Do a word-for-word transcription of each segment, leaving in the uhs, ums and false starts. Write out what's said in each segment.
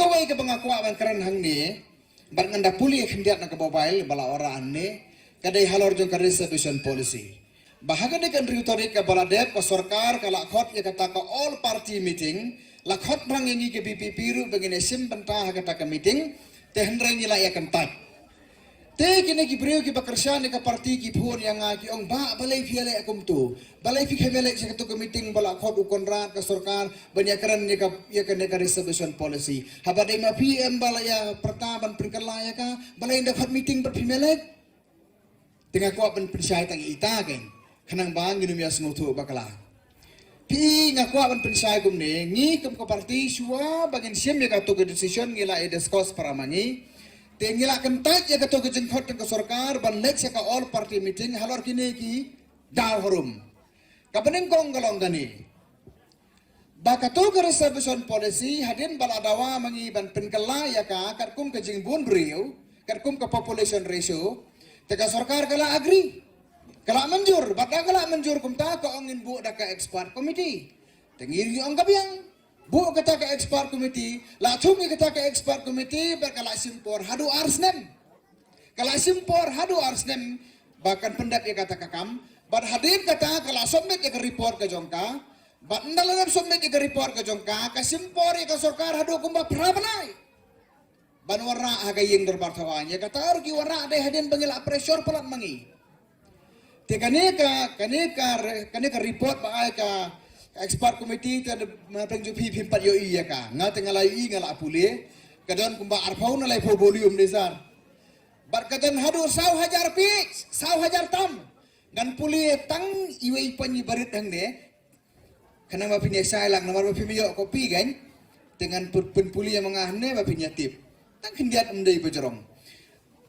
kawei kaba nga kwah ban kren hangne, bad ngan da pule khyndiat na ka mobile ba la ora hangne, ka dei halor jong ka reservation policy. Ba ha kane ka hynriew tarik kaba la dep, ka sorkar ka la khot ïa kata ka all party meeting, la khot rang ïa ngi ka V P P ruh ba ngin ïa shim bynta ha kata ka meeting, te hynrei ngi la ïa kyntait. Te kine ki briew kiba kyrshan ïa ka party ki phone ïa nga ki ong, "Bah, balei phi ïaleh kumto? Balei phi khlem ïaleh sha kato ka meeting ba la khot u Conrad, ka sorkar, ban ïakren ïa ka, ïa kane ka reservation policy? Haba dei ma phi em ba la ïa pyrta ban pynkylla ïa ka, balei ynda khot meeting pat phim ïaleh?" Te nga kwah ban pynshai tang ïa ita keiñ, khnang ba ngin ym ïa sngewthuh bakla. Phi, nga kwah ban pynshai kumne, ngi kum ka party shuwa ba ngin shim ïa kato ka decision ngi la ïa discuss para ma ngi. Te ngi la kyntait ïa kato ka jingkhot jong ka sorkar ban leit sha ka all party meeting halor kine ki daw harum. Kaba nyngkong ka long kane, ba kato ka reservation policy hadien ba la dawa ma ngi ban pynkylla ïa ka katkum ka jingbun briew, katkum ka population ratio, te ka sorkar ka la agree, ka la mynjur. Bad da ka la mynjur kumta, ka ong ngin buh da ka expert committee. Te ngi ruh ngi ong ka biang, buh kata ka expert committee, la thung ïa kata ka expert committee, bad ka la shim por haduh ar snem. Ka la shim por haduh ar snem ba kan pyndep ïa kata ka kam. Bad hadien kata ka la submit ïa ka report ka jong ka. Bad ynda la dep submit ïa ka report ka jong ka, ka shim por ïa ka sorkar haduh kumba phra bnai ban wanrah ha ka ïing dorbar thaw aiñ. Ïa kata ruh ki wanrah dei hadien ba ngi la pressure palat ma ngi. Te kane ka, kane ka re-, kane ka report ba ai ka expert committee te ma peng ju phi phim pat ïohi ïa ka. Nga te nga la ïohi, nga la pule. Ka don kumba arphew na laiphew volume ne sir. Bad ka don haduh saw hajar page, saw hajar tam. Ngan pule tang iwei pan i barit hangne. Khnang ba phin ïa shai lang, namar ba phim ïoh copy keiñ. Te ngan pyn-, pynpule ma nga hangne ba phin ïa tip. Tang khyndiat, ym dei ba jrong.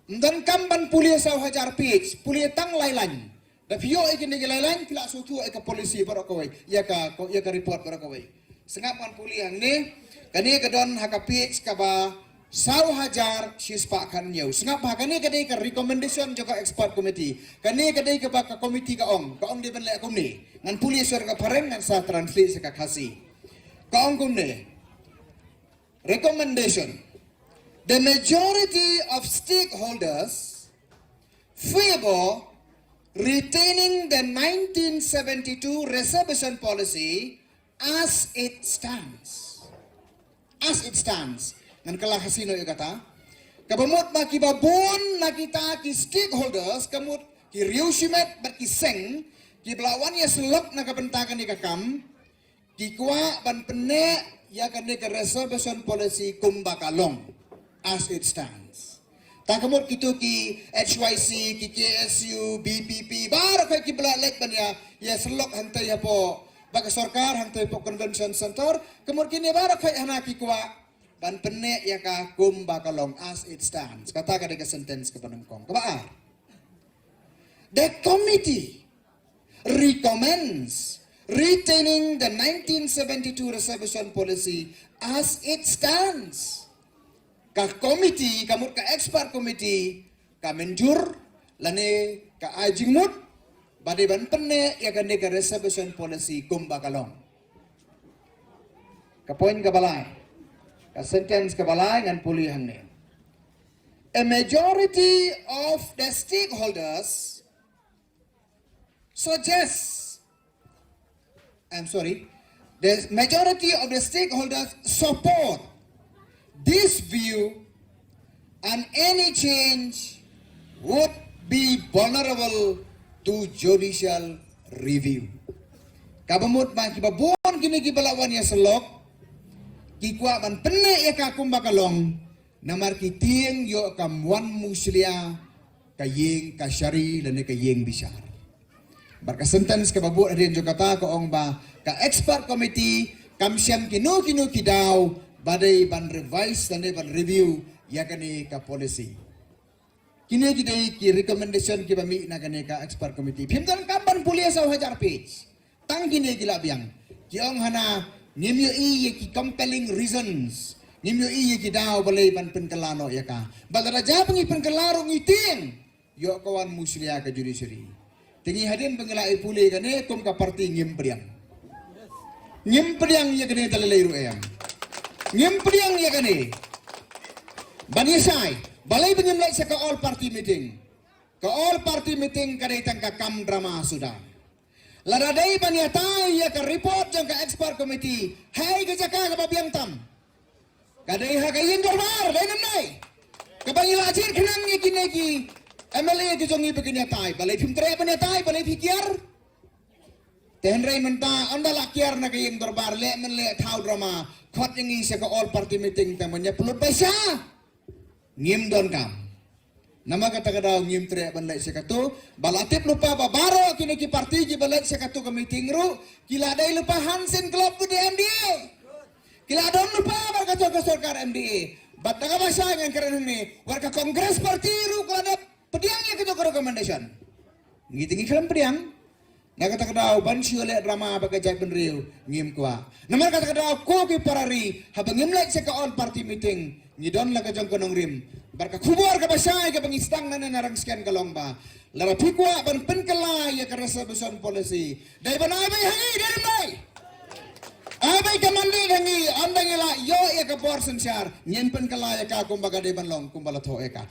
Ym don kam ban pule saw hajar page, pule tang lai lain. Da phi ïoh ïa kine ki lai lain, phi lah sngewthuh ïa ka policy baroh kawei, ïa ka, ïa ka report baroh kawei. Sngap ngan pule hangne, kane ka don ha ka page kaba saw hajar shispah khathynñiew. Sngap ha kane ka dei ka recommendation jong ka expert committee. Kane ka dei kaba ka committee ka ong, ka ong dei ban leh kumne. Ngan pule sha ka phareng, ngan sa translate sha ka Khasi. Ka ong kumne. Recommendation. The majority of stakeholders favor retaining the nineteen seventy-two reservation policy as it stands. As it stands. Ngan kylla Khasi noh ïa kata. Kaba mut ba kiba bun na kita ki stakeholders, ka mut ki riewshimet bad ki seng, kiba la wan ïasyllok na ka bynta kane ka kam, ki kwah ban pynneh ïa kane ka reservation policy kumba ka long, as it stands. Ta ka mut kito ki H Y C, ki K S U, B P P, baroh khoit kiba la leit ban ïa, ïasyllok hangtei hapoh, ba ka sorkar hangtei hapoh Convention Center, ka mut kine baroh khoit hana ki kwah ban pynneh ïa ka kumba ka long, as it stands. Kata ka dei ka sentence kaba nyngkong. Kaba ar. The committee recommends retaining the nineteen seventy-two reservation policy as it stands. Ka committee, ka mut ka expert committee, ka mynjur, lane ka ai jingmut ba dei ban pynneh ïa kane ka reservation policy kumba ka long. Ka point kaba lai, ka sentence kaba lai ngan pule hangne. A majority of the stakeholders suggests, I'm sorry, the majority of the stakeholders support this view and any change would be vulnerable to judicial review. Kaba mut ba kiba bun kine kiba la wan ïasyllok, ki kwah ban pynneh ïa ka kumba ka long, namar ki tieng ïoh kam wan mushlia ka ïing kashari lane ka ïing bishar. Bad ka sentence kaba bud hadien jong kata ka ong ba ka expert committee kam shem kino kino ki daw ba dei ban revise lane ban review ïa kane ka policy. Kine ki dei ki recommendation kiba mih na kane ka expert committee. Phim donkam ban pule saw hajar page. Tang kine ki la biang. Ki ong hana, ngim ïohi ïa ki compelling reasons. Ngim ïohi ïa ki daw balei ban pynkylla noh ïa ka. Bad lada jia ba ngi pynkylla ruh ngi tieng, ïoh ka wan mushlia ka judiciary. Te ngi hadien ba ngi la ïa pule kane kum ka party ngim pdiang. Ngim pdiang ïa kane da lei lei ruh em. Ngim pdiang ïa kane. Ban ïa shai, balei ba ngim leit sha ka all party meeting? Ka all party meeting ka dei tang ka kam drama suda. Lada dei ban ïatai ïa ka report jong ka expert committee, hei ka jaka kaba biang tam. Ka dei ha ka ïing dorbar, dei ne ym dei? Kaba ngi la jied khnang ïa kine ki M L A ki jong ngi ba kin ïatai, balei phim treh ban ïatai, balei phi kiar? Te hynrei mynta ynda la kiar na ka ïing dorbar, leh men leh thaw drama, khot ïa ngi sha ka all party meeting, te man ïa pynlut ba sha. Ngim don kam. Namar kata ka daw ngim treh ban leit sha katu, ba la tip lypa ba baroh kine ki party kiba leit sha katu ka meeting ruh, ki la dei lypa Hansen Club bad M D A. Ki la don lypa bad ka jong ka sorkar M D A. Bad da kaba shai ngan kren hangne, wat ka Congress Party ruh ka la dep pdiang ïa ka jong ka recommendation. Ngi te ngi khlem pdiang. Na kata ka daw ban shu leh drama bad ka jaitbynriew ngim kwah. Namar kata ka daw ko ki para ri, haba ngim leit sha ka all party meeting, ngi don la ka jong ka nongrim. Bad ka khubor kaba shai kaba ngi sdang nangne na Rangshken ka long ba, lada phi kwah ban pynkylla ïa ka reservation policy, dei ban ai beit ha ngi, dei ban ai. Ai beit ka mandate ha ngi, ynda ngi la ïoh ïa ka bor synshar, ngin pynkylla ïa ka kumba ka dei ban long, kumba la thoh ïa ka.